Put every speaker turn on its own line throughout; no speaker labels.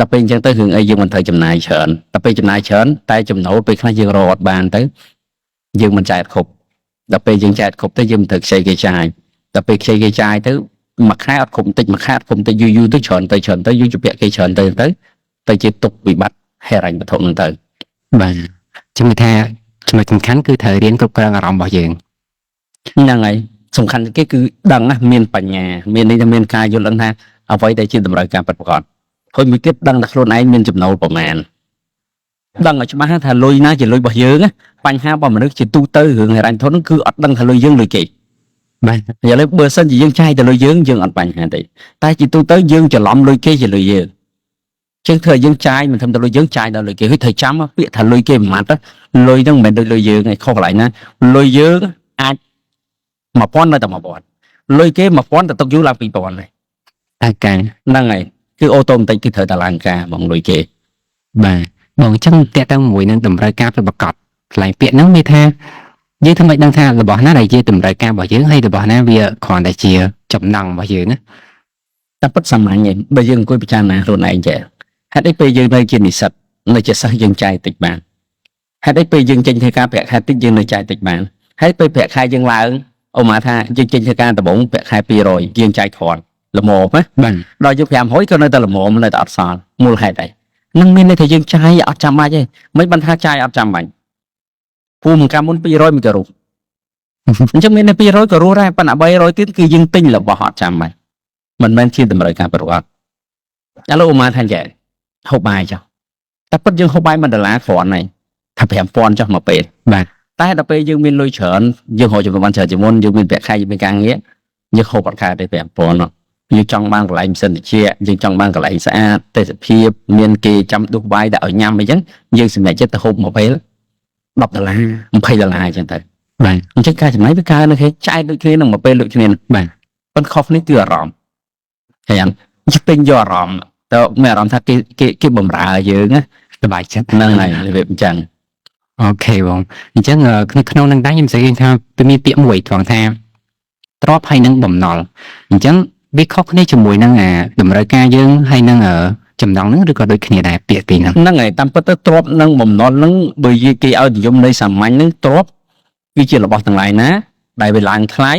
ដល់ពេលអញ្ចឹងទៅរឿងអីយើងមិនត្រូវចំណាយច្រើនដល់ពេលចំណាយច្រើនតែចំណូលពេលខ្លះយើងរកអត់បានទៅយើងមិនចាយអត់គ្រប់ដល់ពេលយើងចាយអត់គ្រប់ទៅយើងមិនត្រូវខ្ចីគេចាយដល់ពេលខ្ចីគេចាយទៅមួយខែអត់គ្រប់បន្តិចមួយខែអត់គ្រប់បន្តិចយូរយូរទៅច្រើនទៅច្រើនទៅយូរជពាក់គេច្រើនទៅទៅទៅជាទុកវិបត្តិហិរញ្ញវត្ថុហ្នឹងទៅ
បាទជំនឿថាចំណុចសំខាន់គឺត្រូវរៀនគ្រប់គ្រងអារម្មណ៍របស់យើង
ហ្នឹងហើយសំខាន់ជាងគេគឺដឹងណាមានបញ្ញាមានន័យថាមានការយល់ដឹងថាអ្វីដែលជាតម្រូវការពិតប្រាកដហើយមួយទៀតដឹងថាខ្លួនឯងមានចំណូលប្រមាណដឹងឲ្យច្បាស់ថាលុយណាជាលុយរបស់យើងណាបញ្ហារបស់មនុស្សជាទូទៅរឿងហិរញ្ញវត្ថុហ្នឹងគឺអត់ដឹងថាលុយយើងលុយគេ
បាទ
ឥឡូវបើសិនជាយើងចាយតែលុយយើងយើងអត់បញ្ហាទេតែជាទូទៅយើងច្រឡំលុយគេជាលុយយើងចឹងធ្វើឲ្យយើងចាយមិនត្រឹមតែលុយយើងចាយដល់លុយគេហើយត្រូវចាំពាក្យថាលុយគេមួយម៉ាត់ណាលុយហ្នឹងមិនមែនដូចលុយយើងឯងខុសកន្លែងណាលុយយើងអាច1000នៅតែ1000លុយគេ1000តែទុកយូរឡើង2000ហើយ
តែការ
ហ្នឹងហើយគឺautomatic គឺត្រូវតែឡើងការបងលុយគេ
បាទបងអញ្ចឹងតើតើមួយនឹងតម្រូវការពិតប្រាកដកន្លែងពាក្យហ្នឹងមានថាយើងធ្វើម៉េចដឹងថារបស់ណាដែលជាតម្រូវការរបស់យើងហើយរបស់ណាវាគ្រាន់តែជាចំណង់របស់យើងណា
តែពិតសាមញ្ញឯងបើយើងអង្គុយពិចារណាខ្លួនឯងចេះហេតុអីពេលយើងនៅជានិស្សិតនៅជាសិស្សយើងចាយតិចបានហេតុអីពេលយើងចេញធ្វើការប្រាក់ខែតិចយើងនៅចាយតិចបានហើយពេលប្រាក់ខែយើងឡើងអូមកថាយើងចេញធ្វើការដំបូងប្រាក់ខែ200យើងចាយគ្រាន់ល្មមណា
បាទ
ដល់យើង500ក៏នៅតែល្មមនៅតែអត់សល់មូលហេតុអីនឹងមានន័យថាយើងចាយអត់ចាំបាច់ទេមិនបានថាចាយអត់ចាំបាច់ពូមិនកាលមុន200មិនក៏រស់អញ្ចឹងមានន័យ200ក៏រស់ដែរប៉ុន្តែ300ទៀតគឺយើងទិញរបស់អត់ចាំបាច់មិនមែនជាតម្រូវការប្រវត្តិឥឡូវឧមាថាចេះហូបបាយចុះតែពិតយើងហូបបាយ1ដុល្លារគ្រាន់ហើយថា5000ចុះមកពេល
បាទ
តែដល់ពេលយើងមានលុយច្រើនយើងរកចំណូលបានច្រើនជាងមុនយើងមានប្រាក់ខែយើងមានការងារយើងហូបអត់កើតទេ5000នោះយើងចង់បានកន្លែងម៉ាស៊ីនត្រជាក់យើងចង់បានកន្លែងស្អាតទេសភាពមានគេចាំដួសបាយដាក់ឲ្យញ៉ាំអីចឹងយើងសម្រេចចិត្តទៅហូបមកពេល10ដុល្លារ20ដុល្លារអញ្ចឹងទៅ
បាទ
អញ្ចឹងការចំណាយវាកើននៅគេចែកដូចគ្នានឹងមកពេលដូចគ្នានឹង
បាទ
ប៉ុន្តែខុសនេះគឺអារម្មណ៍ឃើញអត់យើងទិញយកអារម្មណ៍ទៅមានអារម្មណ៍ថាគេគេគេបំរើយើងណា
សប្បាយចិត្ត
ហ្នឹងហើយរបៀបអញ្ចឹង
OK បងអញ្ចឹងក្នុងក្នុងនឹងដែរខ្ញុំសង្កេតថាវាមានពាក្យមួយត្រង់ថាទ្រព្យហើយនឹងបំណុលអញ្ចឹងវាខុសគ្នាជាមួយនឹងអាតម្រូវការយើងហើយនឹងចំណង់ហ្នឹងឬក៏ដូចគ្នាដែរពាក្យពីរហ្នឹង
ហ្នឹងហើយតាមពិតទៅទ្រព្យនិងបំណុលហ្នឹងបើយគេឲ្យនិយមនៃសាមញ្ញហ្នឹងទ្រព្យគឺជារបស់ទាំងឡាយណាដែលវាឡើងថ្លៃ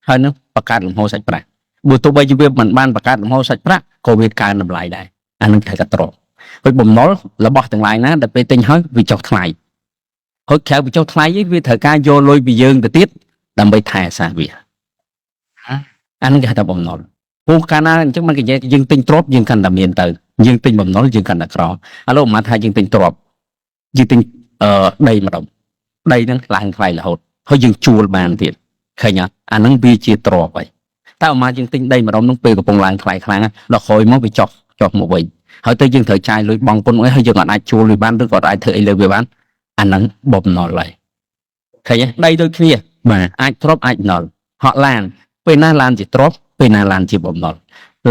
ហើយនឹងបង្កើតលំហូរសាច់ប្រាក់បើទោះបីជាវាមិនបានបង្កើតលំហូរសាច់ប្រាក់ក៏វាកើនតម្លៃដែរអានឹងគេថាទ្រព្យហើយបំណុលរបស់ទាំងឡាយណាដែលពេលទិញហើយវាចុះថ្លៃហើយក្រៅវាចុះថ្លៃឯងវាត្រូវការយកលុយពីយើងទៅទៀតដើម្បីថែអាសាវាអានឹងគេហៅថាបំណុលព្រោះកាលណាអញ្ចឹងមិនគេនិយាយយើងទិញទ្រព្យយើងកាន់តែមានទៅយើងទិញបំណុលយើងកាន់តែក្រឥឡូវមកថាយើងទិញទ្រព្យយើងទិញដីម្ដុំដីហ្នឹងឡើងថ្លៃរហូតហើយយើងជួលបានទៀតឃើញអត់អាហ្នឹងវាជាទ្រព្យហើយតែអមយើងទិញដីម្ដុំហ្នឹងពេលកំពុងឡើងថ្លៃខ្លាំងដល់ក្រោយមកវាចុះចុះមកវិញហើយទៅយើងត្រូវចាយលុយបង់ពន្ធអីហើយយើងអត់អាចជួលវាបានឬក៏អត់អាចធ្វើអីលើវាបានអាហ្នឹងបំណុលហើយឃើញទេដីដូចគ្នា
បាទ
អាចទ្រព្យអាចបំណុលហក់ឡានពេលណាឡានជាទ្រព្យពេលណាឡានជាបំណុល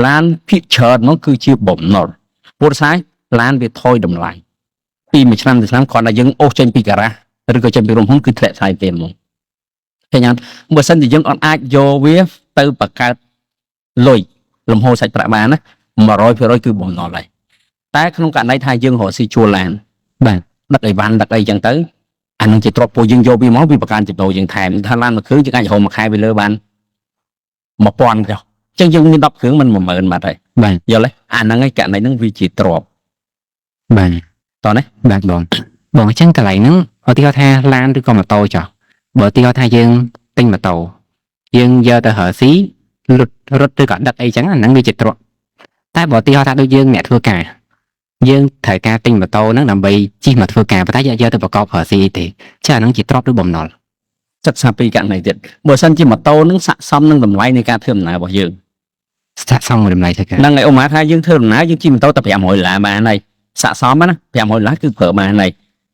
ឡានភាគច្រើនមកគឺជាបំណុលព្រោះស្អីឡានវាថយតម្លៃពីមួយឆ្នាំទៅឆ្នាំគ្រាន់តែយើងអូសចេញពីការ៉ាស់ឬក៏ចេញពីរោងហ៊ុនគឺធ្លាក់ថ្លៃទេហ្មងឃើញអត់បើសិនជាយើងអត់អាចយកវាទៅបង្កើតលុយលំហូរសាច់ប្រាក់បានណា100%គឺបំណុលហើយតែក្នុងករណីថាយើងរកស៊ីជួលឡាន
បាទ
ដឹកអីវ៉ាន់ដឹកអីចឹងទៅអានឹងជាទ្រព្យពួកយើងយកវាមកវាបង្កើនចំណូលយើងថែមថាឡានមួយគ្រឿងយើងអាចរកមួយខែវាលើបាន1000ចុះអញ្ចឹងយើងមាន10គ្រឿងមិន10000បាត់ហើយ
បាទ
យល់ទេអាហ្នឹងឯងករណីហ្នឹងវាជាទ្រព្យ
បាទ
តោះណា
បាទបងបងអញ្ចឹងកន្លែងហ្នឹងឧទាហរណ៍ថាឡានឬក៏ម៉ូតូចុះបើឧទាហរណ៍ថាយើងទិញម៉ូតូយើងយកទៅរកស៊ីលុតរត់ឬក៏ដឹកអីចឹងអាហ្នឹងវាជាទ្រព្យតែបើឧទាហរណ៍ថាដូចយើងអ្នកធ្វើការយើងត្រូវការទិញម៉ូតូហ្នឹងដើម្បីជិះមកធ្វើការប៉ុន្តែយើងយកទៅប្រកបរកស៊ីអីទេចាអាហ្នឹងជាទ្រព្យឬបំណុល
សិក្សាពីករណីទៀតបើសិនជាម៉ូតូហ្នឹងស័ក្តិសមនឹងតម្លៃនៃការធ្វើដំណើររបស់យើង
ស័ក្តិសមមួយតម្លៃធ្វើការ
ហ្នឹងហើយឧមាថាយើងធ្វើដំណើរយើងជិះម៉ូតូតែ500ដុល្លារបានហើយស័ក្តិសមណា500ដុល្លារគឺប្រើបានហើយ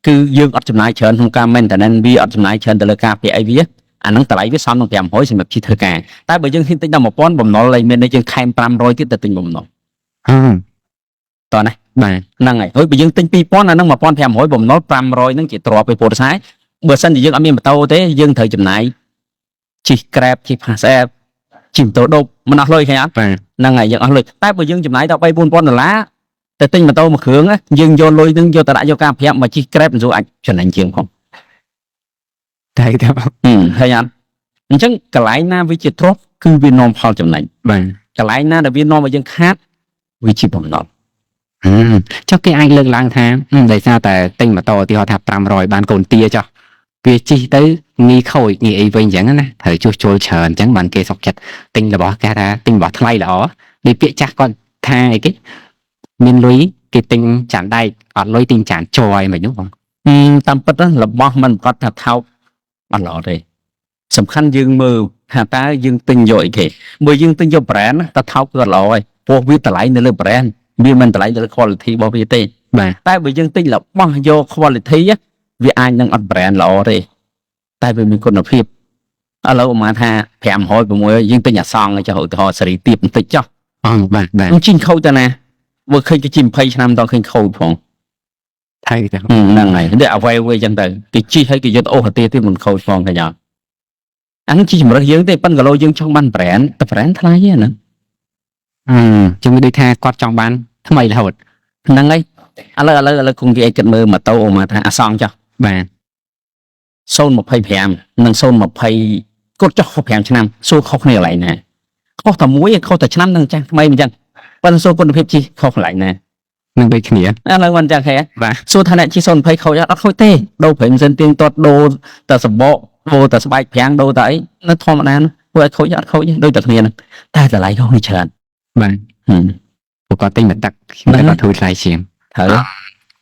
គឺយើងអត់ចំណាយច្រើនក្នុងការ maintenance វាអត់ចំណាយច្រើនទៅលើការពាក់អីវាអាហ្នឹងតម្លៃវាសមនឹង500សម្រាប់ជិះធ្វើការតែបើយើងហ៊ានទិញដល់1000បំណុលហើយមានន័យយើងខែម500ទៀតទៅទិញបំណុល
ហឹម
តោះណា
បាទ
ហ្នឹងហើយហើយបើយើងទិញ2000អាហ្នឹង1500បំណុល500ហ្នឹងជាទ្រព្យឯពុទ្ធសាសបើសិនជាយើងអត់មានម៉ូតូទេយើងត្រូវចំណាយជិះ Grab ជិះ PassApp ជិះម៉ូតូដប់មិនអស់លុយឃើញអត់
បាទ
ហ្នឹងហើយយើងអស់លុយតែបើយើងចំណាយដល់3 4000ដុល្លារ តែទិញម៉ូតូមួយគ្រឿងណាយើងយកលុយហ្នឹងយកទៅដាក់យកការប្រាប់មកជិះ Grab មិនស្រួលអាចចំណេញជាងផង
តែតែបង
ហឹមឃើញអត់អញ្ចឹងកន្លែងណាវាជាទ្រព្យគឺវានាំផលចំណេញ
បាទ
កន្លែងណាដែលវានាំឲ្យយើងខាតវាជាបំណុល
ហឹមចុះគេអាចលើកឡើងថាហឹមដោយសារតែទិញម៉ូតូឧទាហរណ៍ថា500បានកូនទាចុះវាជិះទៅងាយខូចងាយអីវិញអញ្ចឹងណាត្រូវជួសជុលច្រើនអញ្ចឹងបានគេសុខចិត្តទិញរបស់គេថាទិញរបស់ថ្លៃល្អដូចពាក្យចាស់គាត់ថាអីគេមានលុយគេទិញចានដែកអត់លុយទិញចានជ័រអីមិននោះបង
ហឹមតាមពិតណារបស់មិនប្រកាសថាថោកអត់ល្អទេសំខាន់យើងមើលថាតើយើងទិញយកអីគេបើយើងទិញយក brand ណាតើថោកគឺអត់ល្អហើយព្រោះវាតម្លៃនៅលើ brand វាមិនតម្លៃនៅលើ quality របស់វាទេ
បាទ
តែបើយើងទិញរបស់យក quality ណាវាអាចនឹងអត់ brand ល្អទេតែវាមានគុណភាពឥឡូវឧបមាថា500 600យើងទិញអាសង់ឲ្យចុះឧទាហរណ៍សេរីទាបបន្តិចចុះ
អូបាទបាទ
នឹងជីងខូចទៅណាបើឃើញគេជី20ឆ្នាំតឃើញខូចផង
ថៃទៅ
ហ្នឹងហើយនេះអ្វីអ្វីចឹងទៅគេជីឲ្យគេយកទៅអូសអាទៀតមិនខូចផងកញ្ញាអាហ្នឹងជាជំរើសយើងទេប៉ុន្តែគីឡូយើងចង់បាន brand តែ brand ថ្លៃទេអាហ្នឹង
អឺជំនឿដូចថាគាត់ចង់បានថ្មីរហូត
ហ្នឹងហើយឥឡូវគង់គេឲ្យគិតមើលម៉ូតូអូមកថាអាសង់ចុះ
បាទ
025និង020គាត់ចុះខុស5ឆ្នាំសួរខុសគ្នាកន្លែងណាខុសតែមួយឯងខុសតែឆ្នាំនឹងចាស់ថ្មីមិនចឹងប៉ុន្តែសួរគុណភាពជិះខុសកន្លែងណា
នឹងដូចគ្នា
ឥឡូវមិនចឹងហេ
បាទ
សួរថាអ្នកជិះ020ខូចអត់អត់ខូចទេដូរប្រេងសិនទៀងទាត់ដូរតែសបកដូរតែស្បែកប្រាំងដូរតែអីនៅធម្មតានោះពួកឲ្យខូចអត់ខូចទេដូចតែគ្នាហ្នឹងតែតម្លៃខុសគ្នាច្រើន
បាទ
ហឹម
ពួកគាត់ទិញមកទឹកតែគាត់ធូរថ្លៃជាង
ត្រូវ